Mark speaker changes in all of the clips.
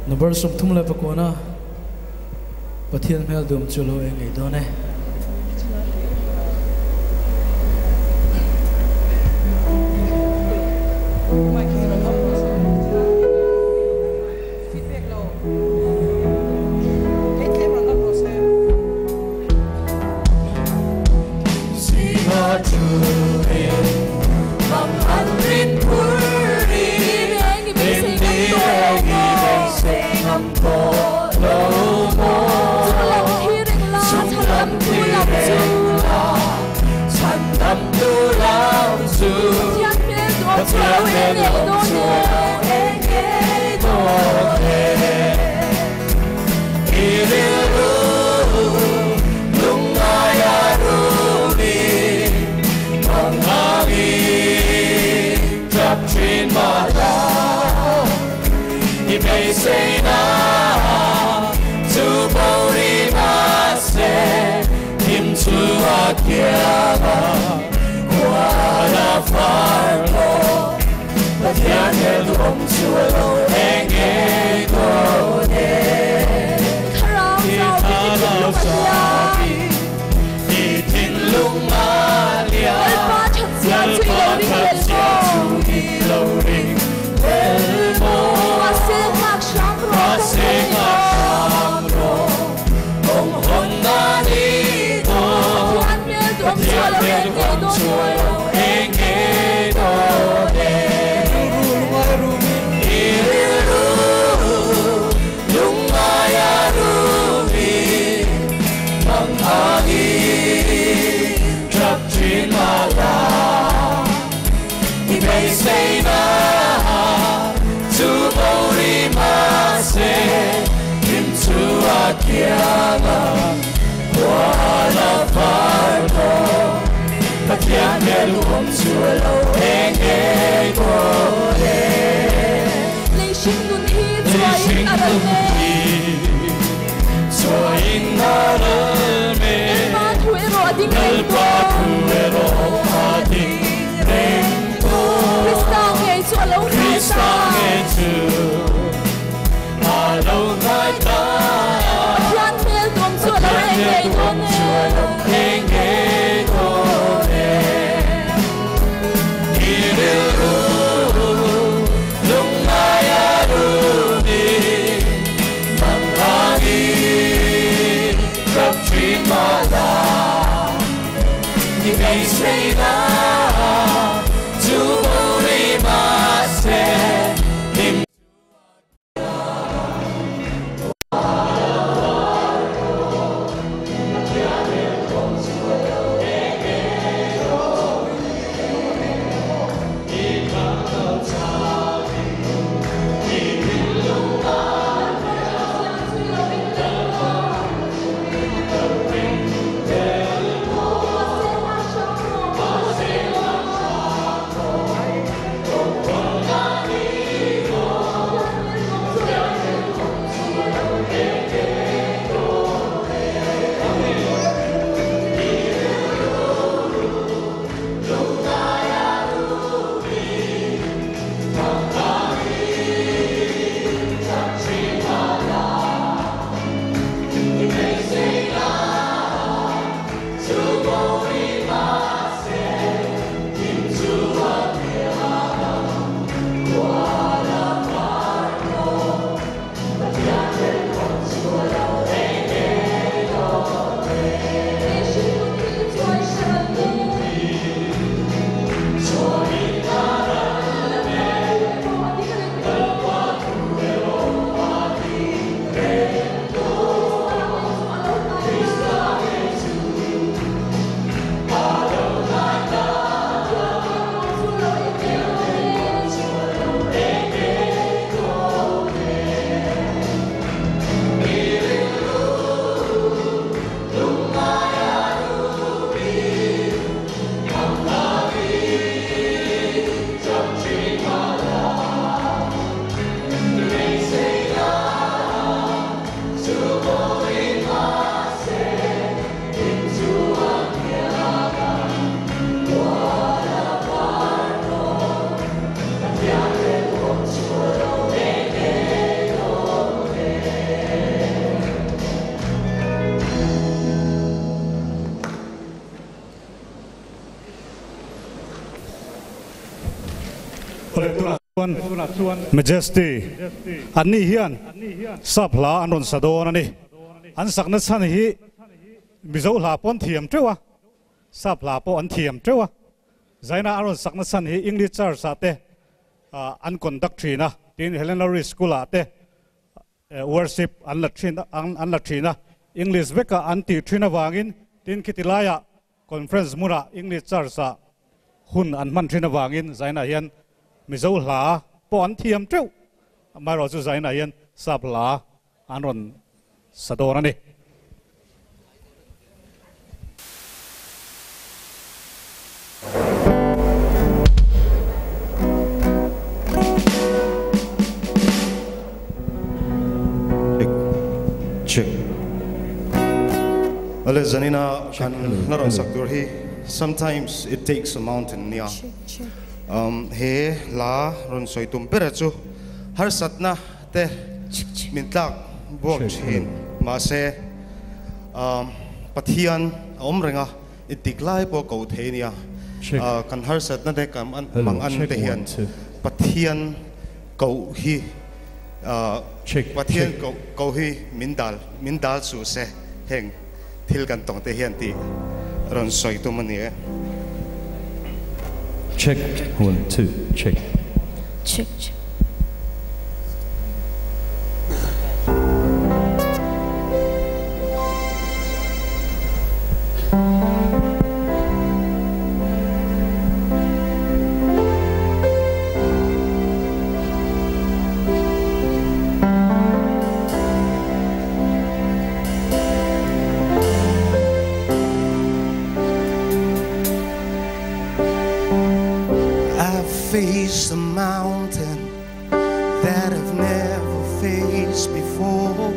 Speaker 1: Number 39 na Pathian hmel dum chu lo eng ngei dawn e.
Speaker 2: Awle tunah chuan Majesty anni hian sap hla an rawn sa dawn a ni. An sakna chhan hi Mizo hla pawh an thiam teuh a, sap hla pawh an thiam teuh a. Zaina an rawn sakna chhan hi English Church ah te an conduct thin a, tin Helena Louis School ah te Worship an la thin an la thin a, English vekah an tih thin avangin tin khiti laiah Conference hmunah English Church ah hun an hman thin avangin zainah hian Mizo hla pawh an thiam teuh, amaherawhchu chu zainah hian sap hla an rawn sa dawn a ni.
Speaker 3: Check. Ale zanina kan la rawn sak tur hi Sometimes it takes a mountain nia. He hla rawn sawi tum bera chu harsatna te min tlak buak thin mahse Pathian a awm reng a, i dik lai pawh ko thei nia. Kan harsatna te kan mang an te hian Pathian koh hi Pathian koh hi min dal min dal suh se heng thil kan tawng te hian tih rawn sawi tum a ni e.
Speaker 4: Check one two check.
Speaker 5: Check check.
Speaker 3: I've faced a mountain that I've never faced before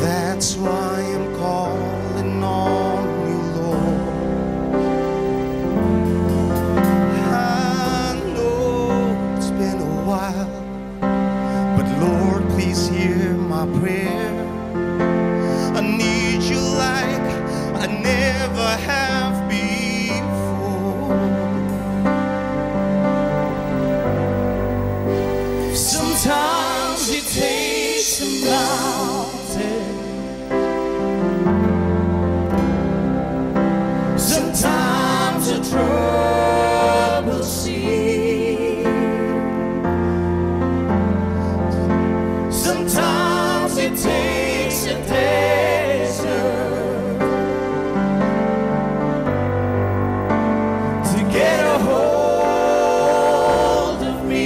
Speaker 3: That's why I'm calling on you Lord I know it's been a while But Lord please hear my prayer I need you like I never have before Sometimes it takes a mountain Sometimes a troubled sea Sometimes it takes a desert To get a hold of me.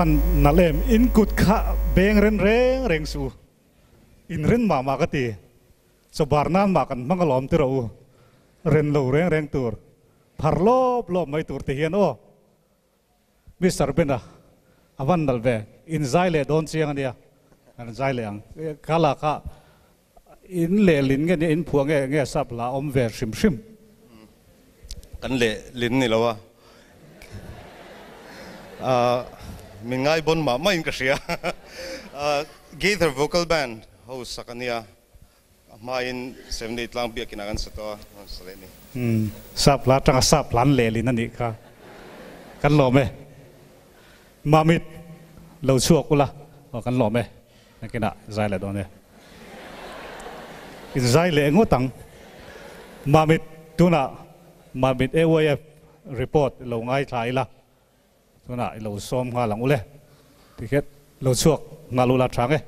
Speaker 2: Avan nalem in kut kha beng ren reng reng su in ren ma ma ka ti so barnan ma kan mangalom ti ro ren lo reng reng tur phar lop lop mai tur te hian o Mr. Bena avan nal ve in zai le don chiang ania an zai le ang kala kha in le lin nge in phuang nge nge sap la om ve shim shim
Speaker 3: kan le lin ni lawa min ngai bon ma ma in ka ria Gaither vocal band ho sakania ma in 78 lang bia kinagan sa to sa le ni
Speaker 2: sap la tanga sap lan le lin ani kha kan lo me mamit lo chuak ula kan lo me nakina zai le don ne in zai le ngotang mamit tuna mamit AYF report lo ngai thlai la tuna lo som nga lang ule tikhet lo chuak nga lu la thang e.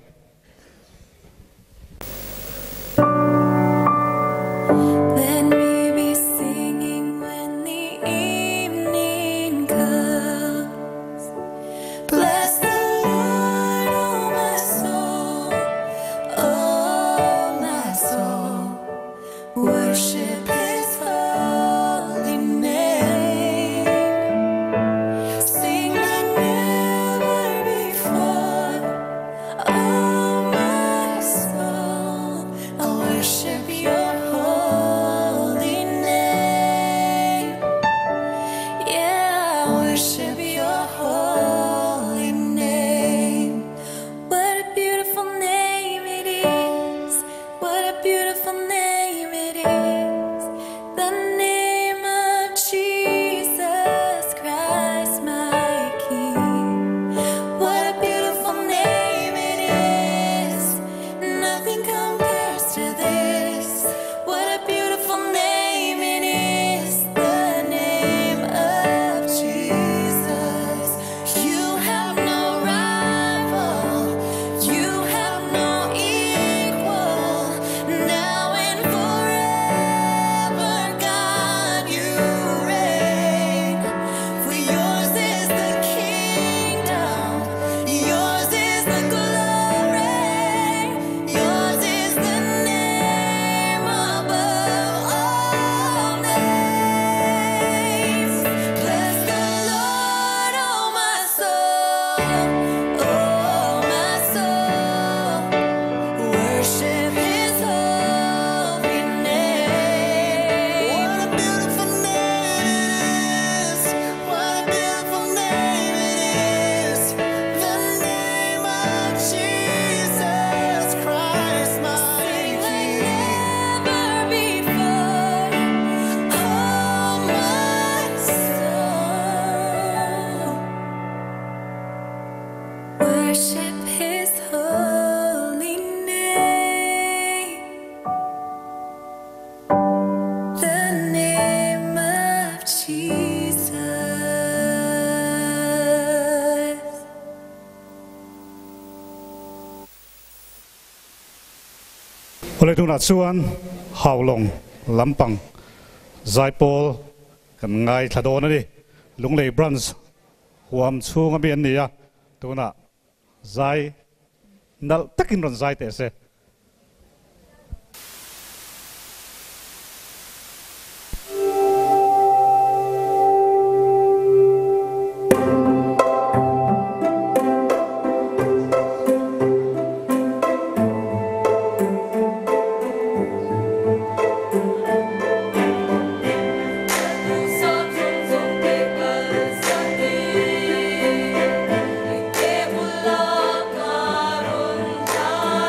Speaker 2: Ole tuna chuan haulong lampang zaipol kan ngai thladon ani lunglei branch huam chunga mi an nia tuna zai nal takin ron zai te se.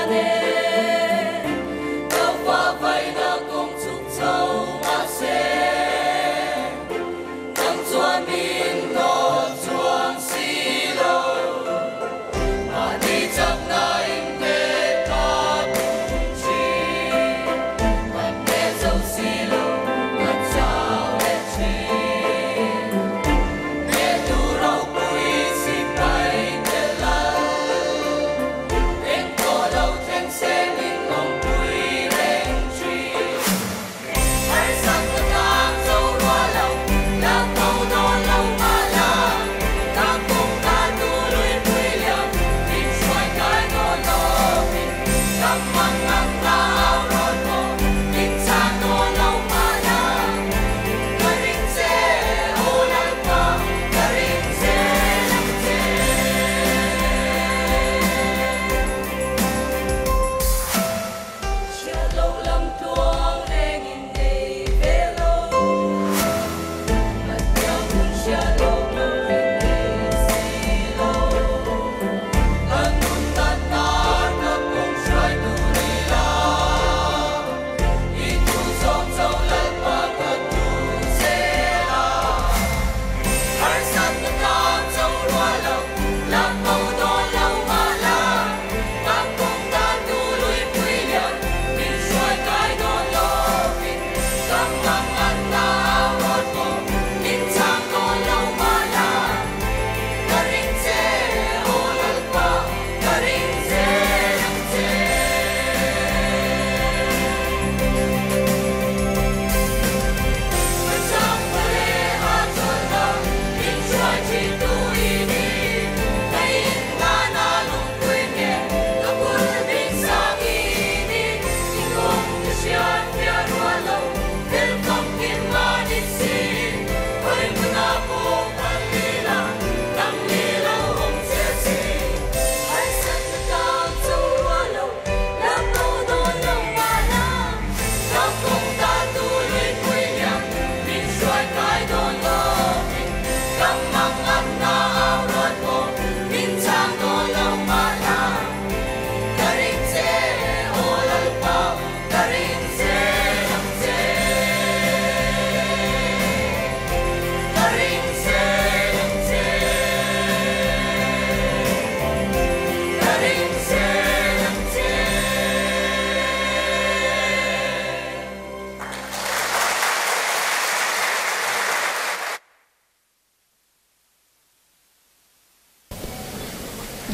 Speaker 5: Amen.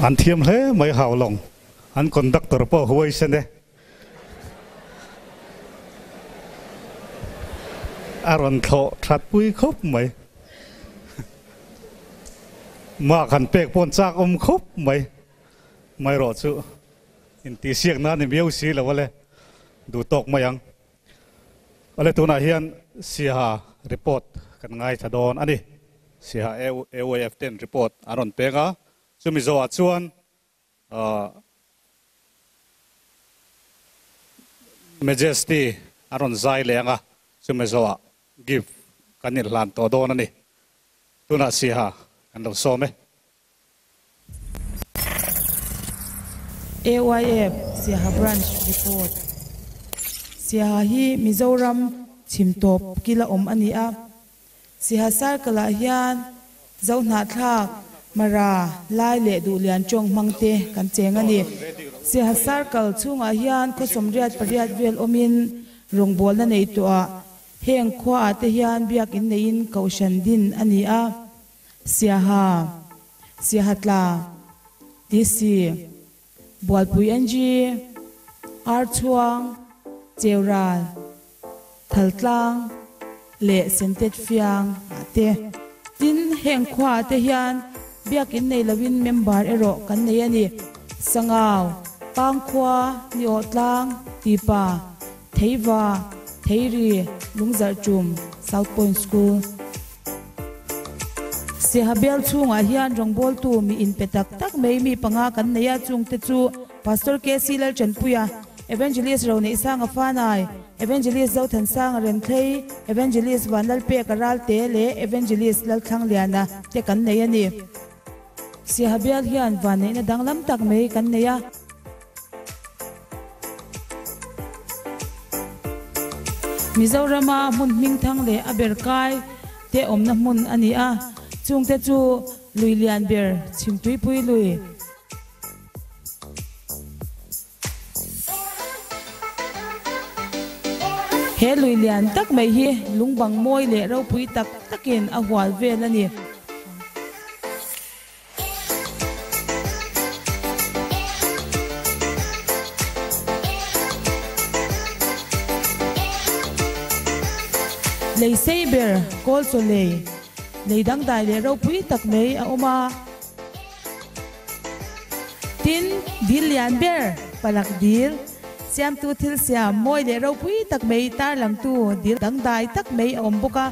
Speaker 2: An thiam hle mai hau lawng. An conductor pawh huaisen e. A rawn thlawh that pui khawp mai. Mark han pek pawn chak awm khawp mai. Mai rawh chu intihsiak nan ni miau si lo ale duh tawk mai ang. Awle tunah hian Siaha report kan ngaithla dawn a ni. Siaha AYF ten report an rawn pek a, chumi zawhah chuan Majesty an rawn zai leh ang a, chumi zawhah gift kan inhlan tawh dawn a ni. Tunah Siaha kan lo sawm e.
Speaker 5: AYF Siaha Branch Report Siaha hi Mizoram chhim tawp kila awm a ni a. Siaha Circle ah hian Zohnahthlak, Mara, Lai leh Duhlian tawng hmang te kan cheng a ni. Siaha Circle chhungah hian khaw 88 vel awmin rawngbawlna nei tawhah heng khuaah te hian biakin neiin kohhran din a ni a. Siaha, Siahatla, DC, Bualpui NG, Archhuang, Cheural, Thaltlang leh Sentet Fiang ah te. Tin, heng khuaah te hian biakin nei loin member erawh kan nei a ni. Sangau, Pangkhua, Niawhtlang, Tipa, Theiva, Theiri, Lungzarhtum, South Point School. Siaha bial chhungah hian rawngbawltu mi inpe tak tak mai mi panga kan nei a, chungte chu Pastor KC Lalchanpuia, Evangelist Roneihsanga Fanai, Evangelist Zothansanga Remthlei, Evangelist Vanlalpeka Ralte leh Evangelist Lalthlangliana te kan nei a ni. Siaha bial hian vanneihna danglam tak mai kan nei a. Mizorama hmun hmingthang leh a ber kai te awmna hmun a ni a, chungte chu lui lian ber Chhimtuipui lui. He lui lian tak mai hi lungbang mawi leh ropui tak takin a hual vel a ni. Lei sei ber kawl chaw lei, lei dangdai leh ropui tak mai a awm a. Tin, dil lian ber, palak dil, siamtu thil siam mawi leh ropui tak mai tarlangtu dil dangdai tak mai a awm bawk a.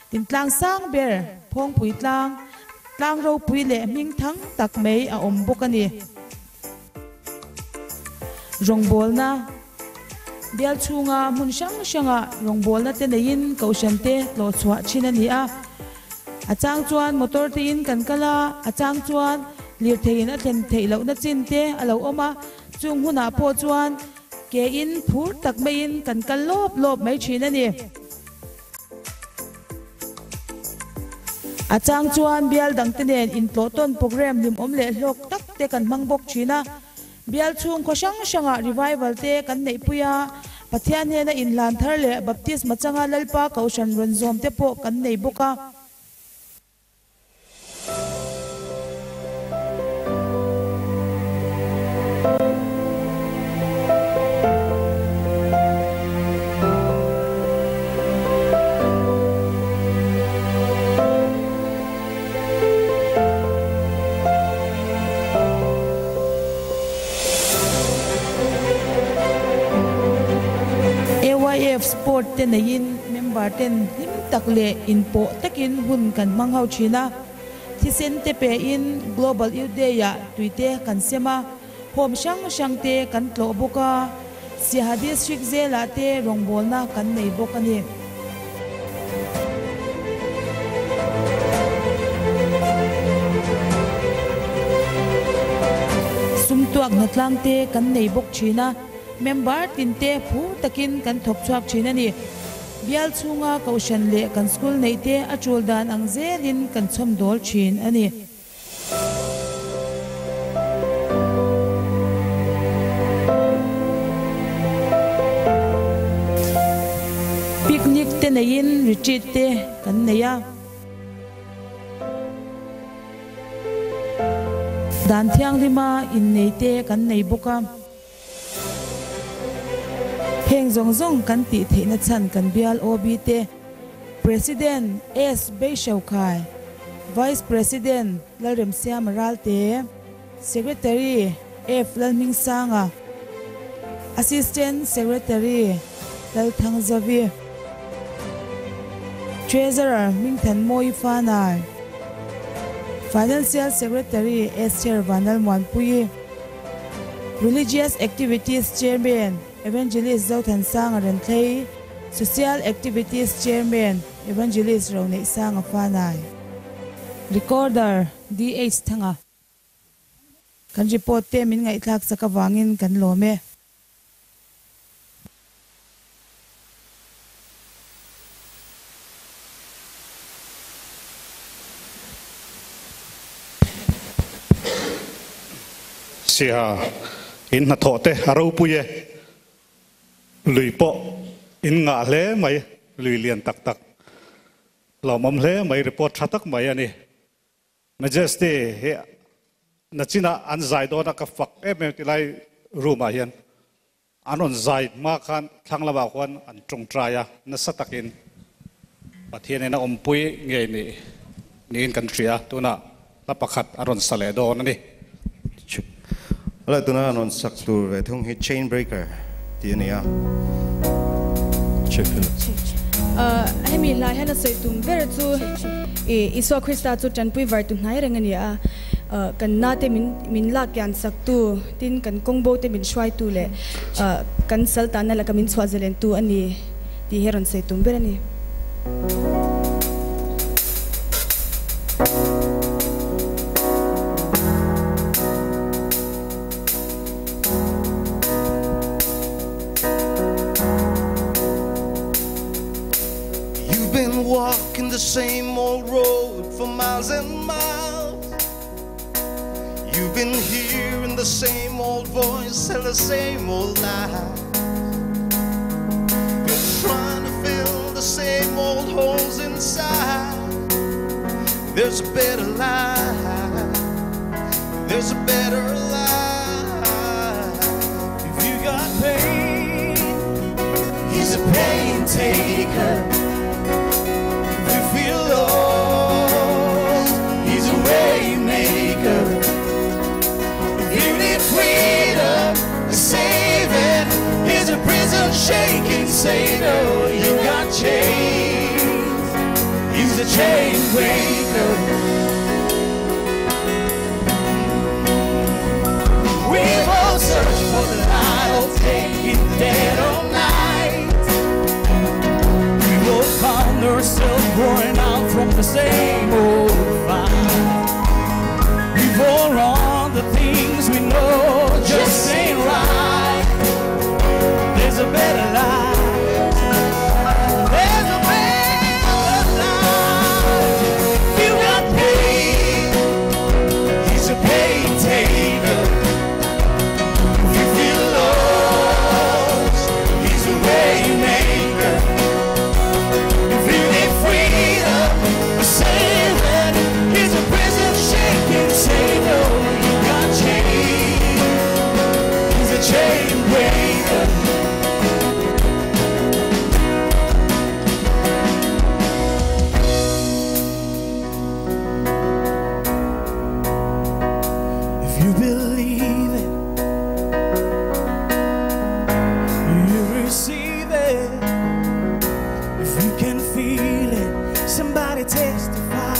Speaker 5: Tin tlang sang ber, Phawngpui tlang, tlang ropui leh hming thang tak mai a awm bawk a ni. Rawngbawlna, Bial chhunga hmun hrang hranga rawngbawlna te neiin kohhran te tlawh chhuah thin a ni a. A chang chuan motor te in kan kal a, a chang chuan lirtheiin a thlen theih lohna chin te a lo awm a, chung hunah pawh chuan ke in phur tak maiin kan kal lawp lawp mai thin a ni. A chang chuan bial dangte nen intlawhtawn program hlimawm leh hlawk tak te kan hmang bawk thin a. Bial chhung khaw hrang hrangah revival te kan neihpui a, Pathian hnena inhlan thar leh baptisma changa Lalpa Kohhran rawn zawm te pawh kan nei bawk a. AYF Sport te neiin member ten hlim tak leh inpawh takin hun kan hmang ho thin a, thisen te pein Global Youth Day ah tui te kan sem a, home hrang hrang te kan tlawh bawk a, Siaha District zelah te rawngbawlna kan nei bawk a ni. Sumtuak hnatlang te kan nei bawk thin a, member tin te phur takin kan thawk chhuak thin a ni. Bial chhunga kohhran leh kan school neih te a tul dan ang zelin kan chhawm dawl thin a ni. Picnic te neiin retreat te kan nei a. Dan thianghlima innei te kan nei bawk a. Heng zawng zawng kan tih theihna chhan kan bial OB te President S Beishaukhai, Vice President Lalremsiama Ralte, Secretary F Lalhmingsanga, Assistant Secretary Lalthangzavi, Treasurer Hmingthanmawi Fanai, Financial Secretary Esther Vanlalmuanpuii, Religious Activities Chairman Evangelist Zothansanga Renthlei, Social Activities Chairman Evangelist Roneihsanga Fanai, Recorder DH Thanga. Kan report te min ngaihthlak sak avangin kan lawm e.
Speaker 2: Siha in hnathawh te a ropui e. Lui pawh in ngah hle mai, lui lian tak tak lawmawm hle mai, report tha tak mai a ni. Majesty hi nachinah an zai dawn a, ka fak em em ti lai room ah hian an rawn zai hma khan thlang lamah khuan an tawngtai a, nasa takin Pathianin a awmpui ngei nih niin kan hria, tunah hla pakhat a rawn sa leh dawn a ni.
Speaker 3: Ala tuna an rawn sak tur ve thung hi Chain Breaker tih a ni a.
Speaker 6: Hemi hla hian a sawi tum ber chu Isua Krista chu tanpui var tu hnai reng a ni a, kan na te min lak kian sak tu, tin kan kawng bo te min hruai tu leh kan sal tanna laka min chhuah zalen tu a ni tih hi a rawn sawi tum ber a ni.
Speaker 3: You've been walking the same old road for miles and miles. You've been hearing the same old voice tell the same old lie. You're trying to fill the same old holes inside. There's a better life. There's a better life.
Speaker 1: If you got pain, he's a pain taker. If you feel lost, he's a way maker. If you need freedom, save it. He's a prison shaking savior. You got chains, he's a chain breaker. We've all searched for the light of day in dead of night.
Speaker 7: We both found ourselves growing out from the same old fight. We've all run the things we know just ain't right. There's a better life. There's a better life. If you got pain, he's a pain taker. If you feel lost, he's a way maker. If you need freedom, save it. He's a prison shaking savior. You got chains, he's a chain breaker. If you believe it, you receive it. If you can feel it, somebody testify.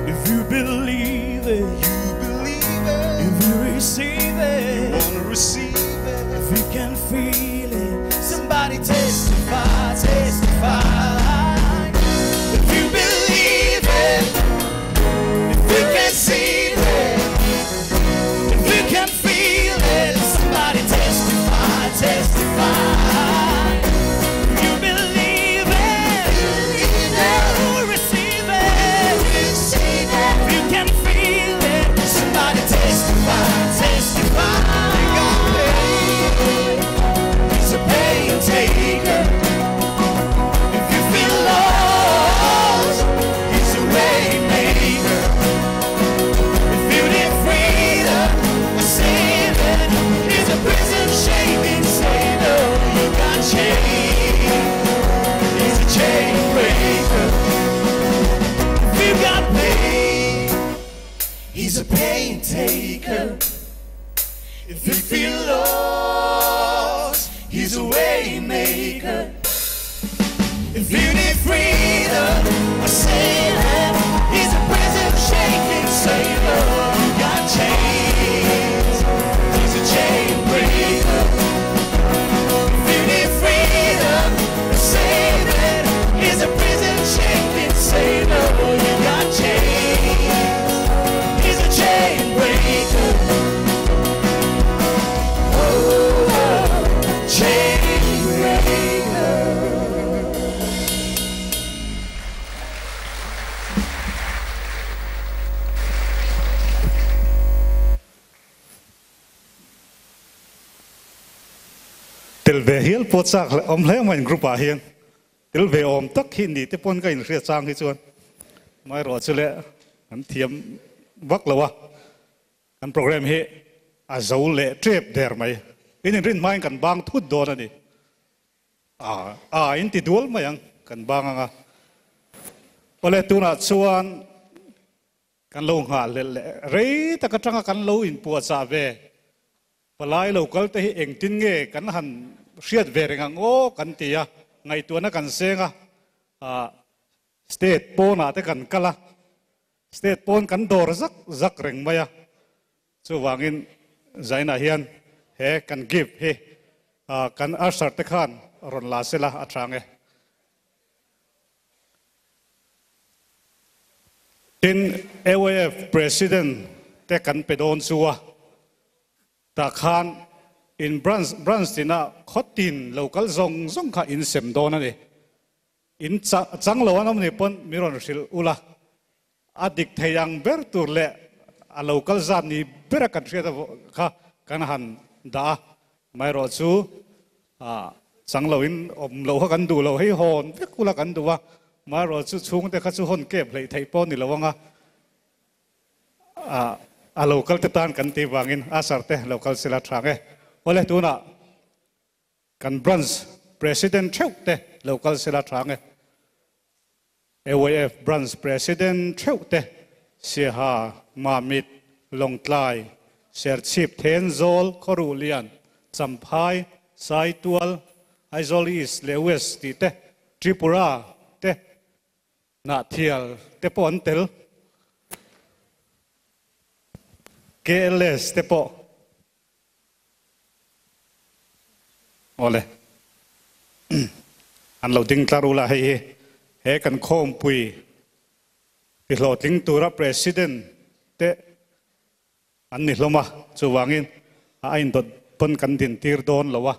Speaker 7: If you believe it,
Speaker 3: you believe it.
Speaker 7: If you receive it,
Speaker 3: you want to receive it.
Speaker 7: If you can feel it, somebody testify, testify.
Speaker 1: If you believe it, if you can see it, if you can feel it, somebody testify, testify. If you believe it, you receive it. If you can feel it, somebody testify, testify. You got pain, he's He's a way maker. If you need freedom, I say that he's a prison shaking savior. You got chains. He's a chain breaker. If you need freedom, I say that he's a prison shaking savior. You got chains. He's a chain breaker. Oh, chain breaker.
Speaker 2: Tel ve hial pawh chak leh awm hle mai group ah hian tel ve awm tak hi ni te pawn ka inhriat chang hi chuan amaherawh chu leh kan thiam vak lo a kan program hi a zo leh tep der mai in inrin hmain kan bang thut dawn a ni a a in ti dual mai ang kan bang anga awle tunah chuan Kan lo nghah leh leh rei tak atanga kan lo inpuahchah ve. Palai lo kal te hi engtin nge kan han hriat ve reng ang aw kan ti a, ngaihtuahna kan seng a, ah state pawnah te kan kal a, state pawn kan dawr zak zak reng mai a, chuvangin Zainah hian he kan gift hi ah kan usher te khan rawn la sela a tha ang e. Tin, AYF President te kan pe dawn chu a, tah khan in branch branch tina khaw tin lo kal zawng zawng kha in sem dawn a ni. In chang lo an awm ni pawn mi rawn hrilh ula, a dik thei ang ber tur leh a lo kal zat ni bera kan hriat kha kan han dah a, Amaherawh chu chang lo in awm loh kha kan duh lo hei hawn vek ula kan duh a, amaherawh chu chhungte kha chu hawn kep hleih theih pawh ni lo anga a lo kal te tan kan tih vangin a sar te lo kal sela tha ang e. Awle tunah kan branch president theuh te lo kal sela tha ang e. AYF Branch President theuh te Siaha, Mamit, Lawngtlai, Serchhip, Thenzawl, Khawruhlian, Champhai, Saitual, Aizawl East leh West tih te, Tripura te, Hnahthial te pawh an tel. KLS te pawh. Awle. An lo ding tlar ula hei hi he kan khawmpui ti hlawhtling tura President te an ni hlawm a, chuvangin a indawt pawn kan din tir dawn lo a.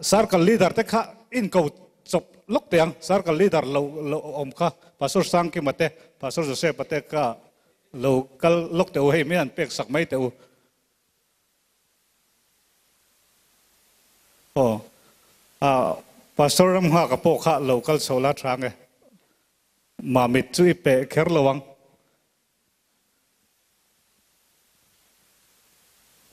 Speaker 2: Circle leader te kha inko chawp lawk teh ang, circle leader lo lo awm kha Pastor Sangkima te, Pastor Joseph-a te kha lo kal lawk teh u, hei min han pek sak mai teh u. Aw, Pastor Ramnghaka pawh kha lo kal chho la tha ang e, Mamit chu i peh kher lo ang.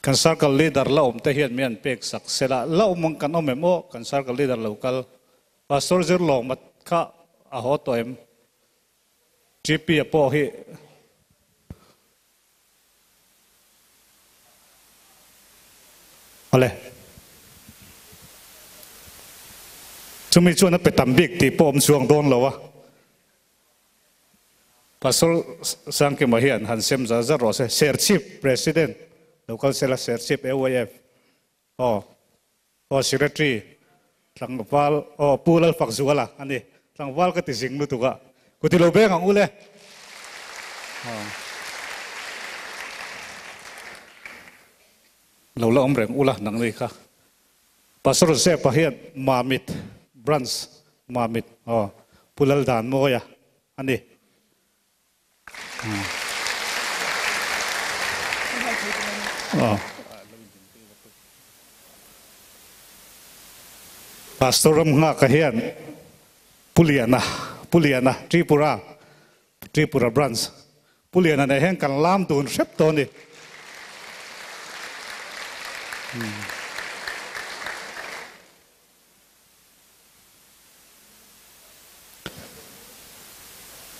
Speaker 2: Kan circle leader la awm te hian mi an pek sak sela la awm ang kan awm em aw kan circle leader lo kal Pastor Zirlawma kha a haw tawh em TP a pawh hi Awle chumi chuan a pe tam bik tih pawh awm chuang dawn lo a. Pastor Sangkima hian han sem zar zar rawh se. Serchhip President Local Cell-a Serchhip AYF aw aw Secretary tlangval aw Pu Lalfakzuala a ni. Tlangval ka ti zing lutuk a, ku ti lo beng ang u le. Lo la awm reng ula nang ni kha. Pastor Joseph-a hian Mamit Branch Mamit aw Pu Laldanmawia a ni. Pastor Ramnghaka hian Pu Liana Pu Liana Tripura Tripura Branch Pu Liana nen hian kan lam dun hrep tawh a ni.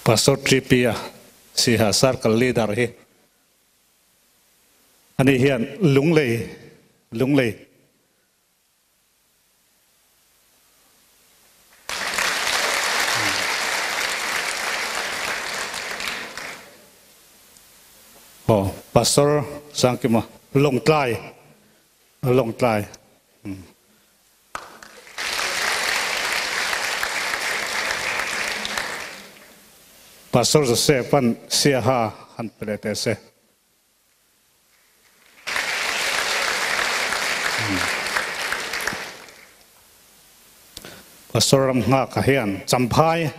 Speaker 2: Pastor TP-a Siha Circle Leader hi ani hian Lunglei Lunglei. Pastor Sangkima Lawngtlai Lawngtlai Pastor Joseph an Siaha han pe leh teh se. Pastor Ramnghaka hian Champhai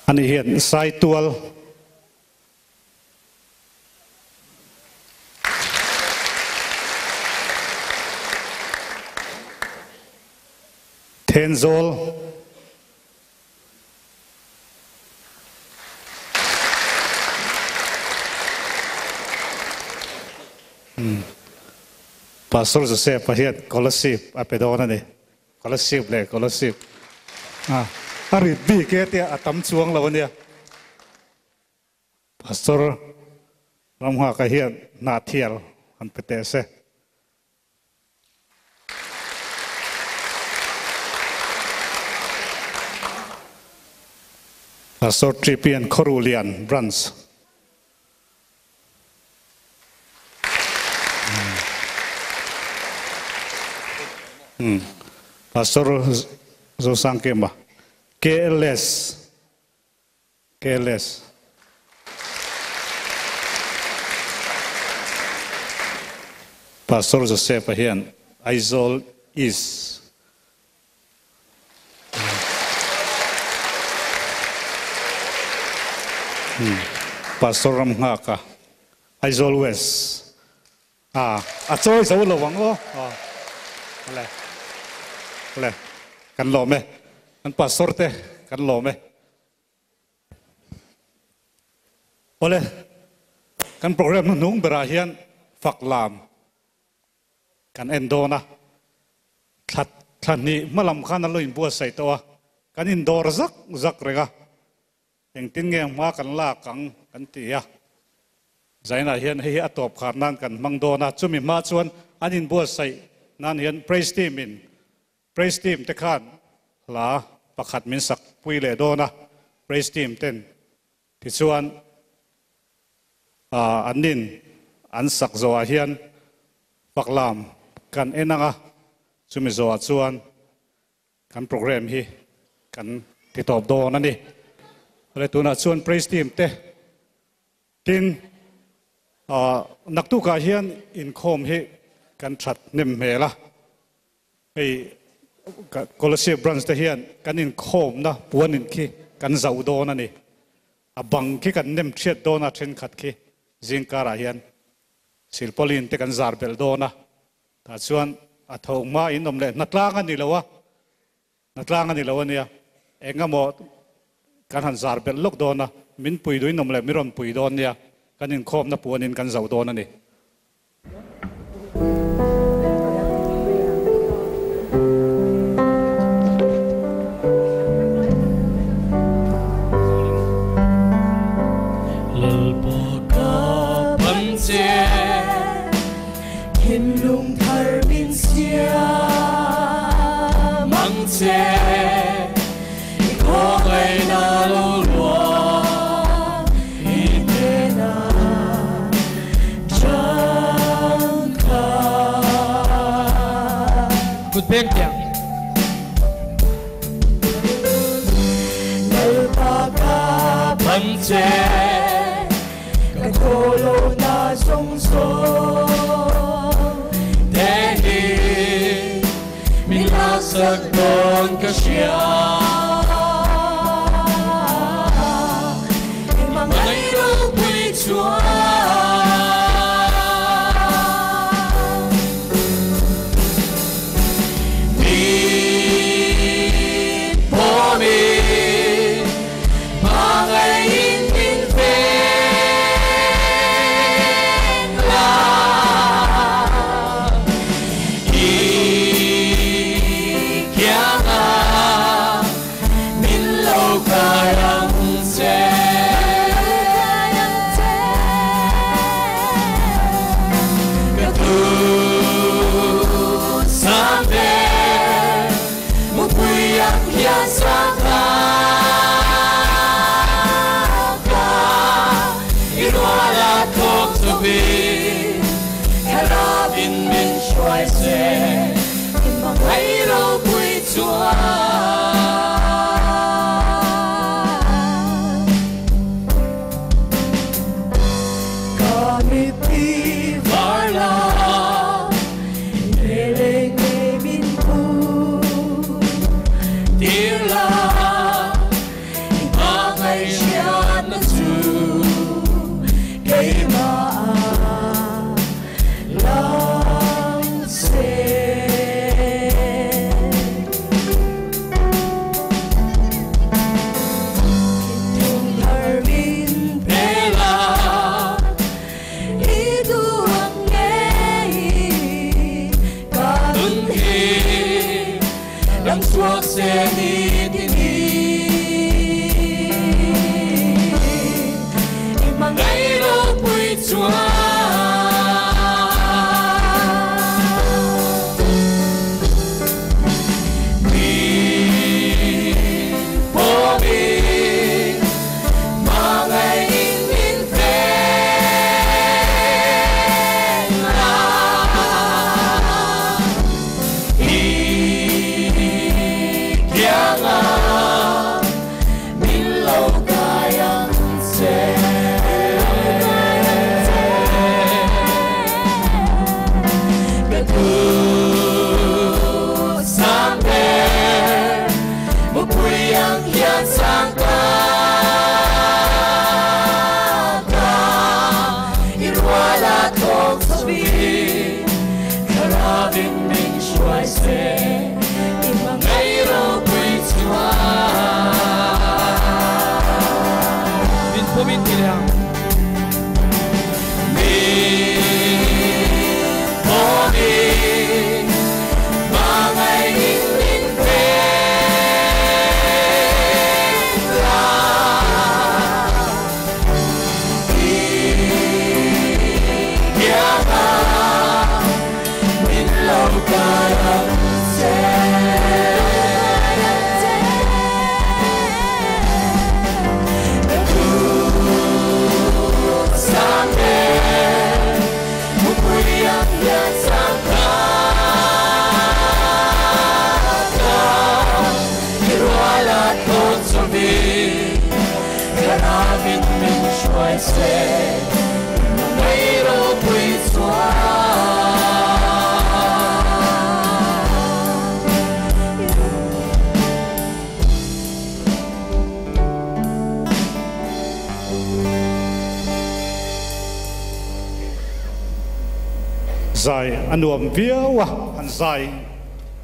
Speaker 2: Ani hian Saitual Thenzawl Pastor Joseph-a hian Kolasib a pe dawn a ni. Kolasib leh Kolasib a rit bik e tia a tam chuang lo a nia. Pastor Ramnghaka hian Hnahthial han pe teh se. Pastor Tripian Khawruhlian Branch. Pastor Zosangkima KLS. KLS. Pastor Joseph-a hian Aizawl East Pastor Ramnghaka Aizawl West a a chawi zo lo ang aw. Awle awle kan lawm e kan pastor te kan lawm e. Awle, kan program hnuhnung berah hian fak lam kan en dawn a, thla thla hnih hma lam khan an lo inbuatsaih tawh a, kan indawr zak zak reng a, engtin nge hma kan lak ang kan ti a, Zainah hian hei hi a tawp khar nan kan hmang dawn a, chumi hma chuan an inbuatsaih nan hian praise team in Praise team te khan hla pakhat min sak pui leh dawn a, praise team ten tichuan an nin an sak zawhah hian faklam kan en ang a, chumi zawhah chuan kan program hi kan ti tawp dawn a ni. Awle tunah chuan praise team te tin naktukah hian inkhawm hi kan that hnem hmel a. Hei Kolasib branch te hian kan inkhawmna puan in khi kan zauh dawn a ni. A bang khi kan nem thiat dawn a thenkhat khi zingkarah hian silpauline te kan zar belh dawn a. Tah chuan a tho hma in awm leh hnatlang a ni lo a, hnatlang a ni lo a nia. Eng emaw kan han zar belh lawk dawn a, min pui duh in awm leh mi rawn pui dawn nia, kan inkhawmna puan in kan zauh dawn a ni.
Speaker 7: Kut beng tiang.
Speaker 1: lo kai ang che Ka tu sang ber Mo pui ang hian sang ta ta Irwala tong sabi Karabin ming shuai se Imangay ro pui chua
Speaker 7: Min pomin tilang
Speaker 1: Min pomin Mangay ning ning pe la Ikianga Min lo kai ang che Sang ber Mupui ang hian sang ta ta Irwala ton sabi Karabin min shuai se Mangay ro pui chua
Speaker 2: Zai anuam viawa an zai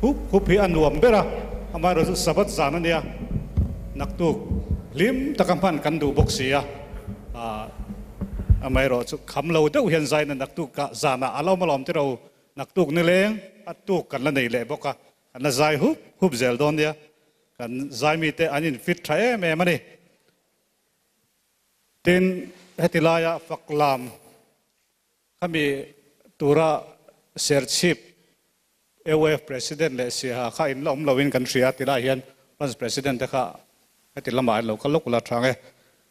Speaker 2: hup hup hi anuam bera amai ro sabat zan ania naktuk lim takampan kan du boksia a amai ro chu kham lo deuh hian zai na naktuk ka zana alo malom te ro naktuk ni leng atuk kan la nei le boka an la zai hup hup zel don nia kan zai mi te anin fit tha em em ani tin hetilaya faklam khami tura serchip AOF president le si ha kha in lom lowin kan ria tila hian vice president te kha heti lama lo ka lokula thange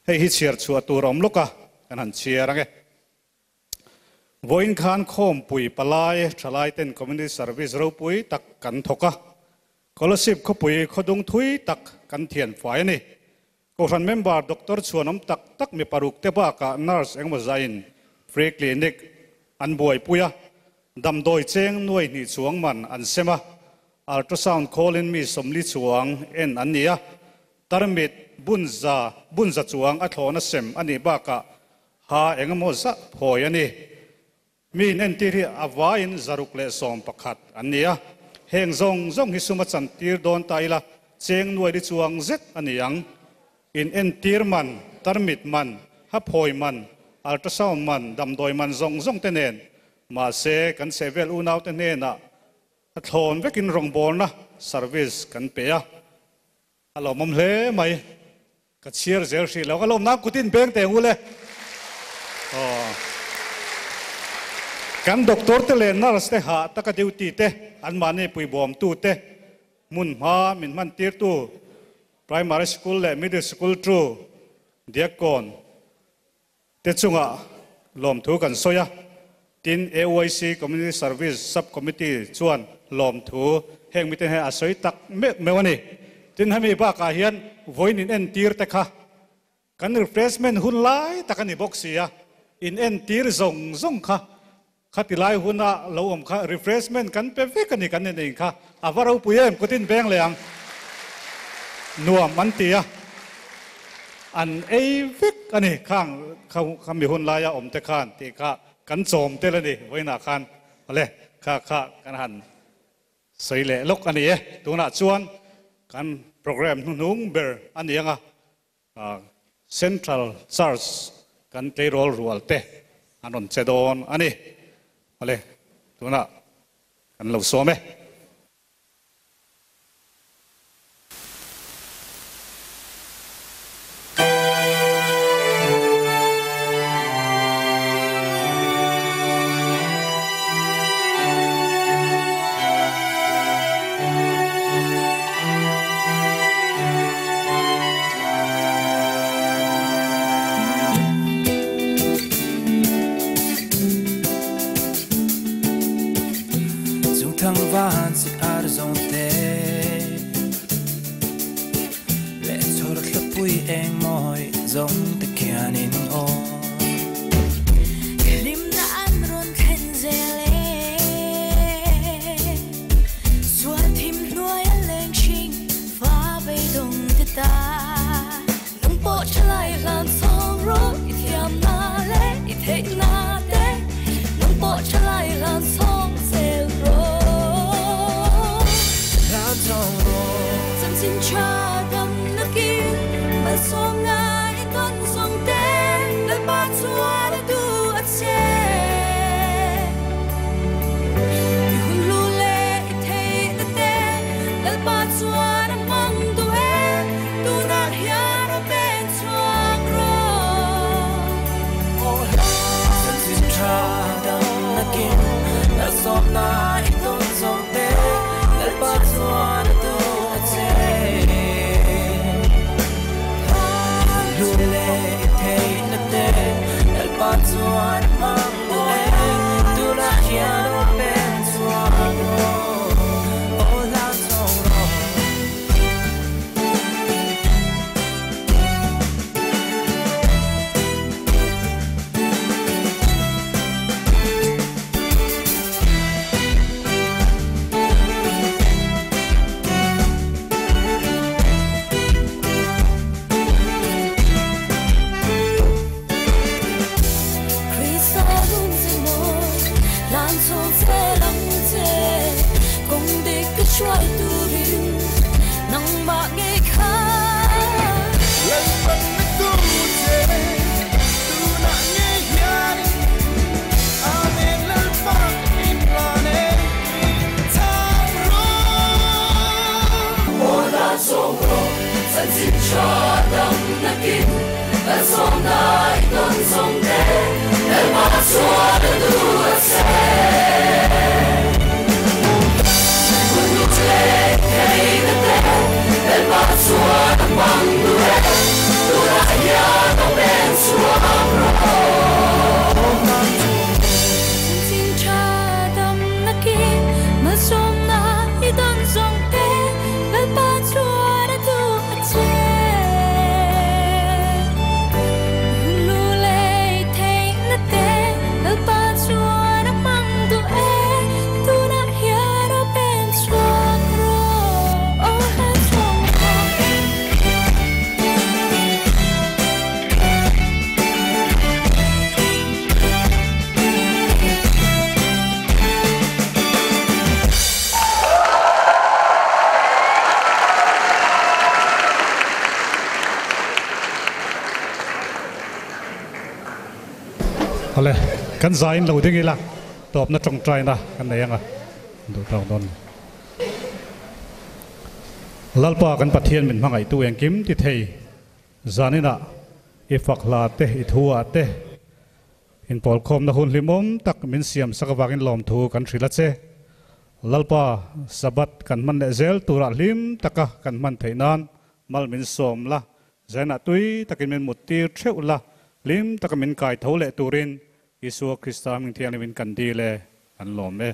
Speaker 2: hei hi chiar chua tur om loka kan han chiar ange voin khan khom pui palai thalai ten community service ro pui tak kan thoka scholarship kho pui khodung thui tak kan thian fai ni ko ran member doctor chuanom tak tak mi paruk te ba ka nurse engmo zain free clinic an buai puya dam doi cheng nuai ni chuang man an sema ultrasound call in mi somli chuang en an nia tarmit bunza bunza chuang a thlona sem ani ba ka ha engmo za phoi ani mi nen ti ri awain zaruk le som pakhat an nia heng zong zong hi suma chan tir don taila cheng nuai ri chuang zet ani ang in en tir man tarmit man ha phoi man ultrasound man dam doi man zong zong te nen ma se kan sevel u nau te ne na a thlon vekin rong bol na service kan pe a alo mom hle mai ka chiar zel hri lo ka lom na kutin beng te ngu le oh kan doctor te le nurse te ha taka duty te an mani pui bom tu te mun ma min man tir tu primary school le middle school tru diakon te chunga lom thu kan soya tin AOIC Community Service Subcommittee chuan lom thu heng mi te he a soi tak me mewani tin hami ba ka hian voin in en tir te kha kan refreshment hun lai takani boxia in en tir zong zong kha khatilai huna lo om kha refreshment kan pe ve kan ni kan nei kha avaro puem kutin beng leang nuam an tia an ei vek ani khang kham mi hun laia om te khan ti kha kan chom te la ni voina khan ale kha kha kan han sei le lok ani e tuna chuan kan program nung ber ani anga Central Church kan tleirol rual te anon chedon ani ale tuna kan lo som e
Speaker 7: Thăng van
Speaker 8: eng mawi zawng te khianin aw.
Speaker 9: Hlimna an rawn thlen zel e. Sual thim hnuai a leng hring fa beidawng te ta. Nang pawh thalai hlan chhawng rawh i thiamna leh i theihna te. Nang pawh thalai hlan chhawng zel rawh.
Speaker 8: Hlan chhawng rawh.
Speaker 9: Chanchin tha dam nakin malsawmna i tawn zawng te. Lalpa chuan a duh a che. I hun hlu leh i theihna te. Lalpa chuan a hmang duh e. Tunah hian a pen chhuak rawh.
Speaker 8: Chanchin tha dam nakin malsawmna i tawn zawng te. Lalpa chuan a duh a che. I hun hlu leh i theihna te. Lalpa chuan a hmang duh e. Tunah hian a pen chhuak rawh. Aw hlan chhawng rawh.
Speaker 9: Krista nun ze mawi hlan chhawng zel ang che. Kawng dik ka hruai turin nangmah ngei kha.
Speaker 1: Lalpan na tu che, tunah ngei hianin. Amen Lalpa in hlan e, min chhang rawh.
Speaker 9: Aw hlan chhawng rawh, chanchin tha dam nakin malsawmna i tawn zawng te. Lalpa chuan a duh a che. Hun hlu leh theihna te. Lalpa chuan a hmang duh e. Tunah hian a pen chhuak rawh. Chanchin tha dam nakin malsawmna i tawn zawng te. Lalpa chuan a duh a che. Hun hlu leh i theihna te. Lalpa chuan a hmang duh e. Tunah hian a pen chhuak rawh. Aw hlan chhawng rawh.
Speaker 2: Awle, kan zain lo ding ila, tawpna tawngtaina kan nei anga duh tawk dawn. Lalpa kan Pathian min hmangaihtu engkim ti thei zaninah i fak hla te, i thu ah te inpawlkhawmna hun hlimawm tak min siam sak avangin lawmthu kan hrilh a che. Lalpa Sabbath kan hman leh zel turah hlim taka kan hman theih nan mal min sawm la, zainah tui takin min mut tir theuh la, hlim taka min kai tho leh turin Isua Krista hming thianghlimin kan dil e, kan lawm e.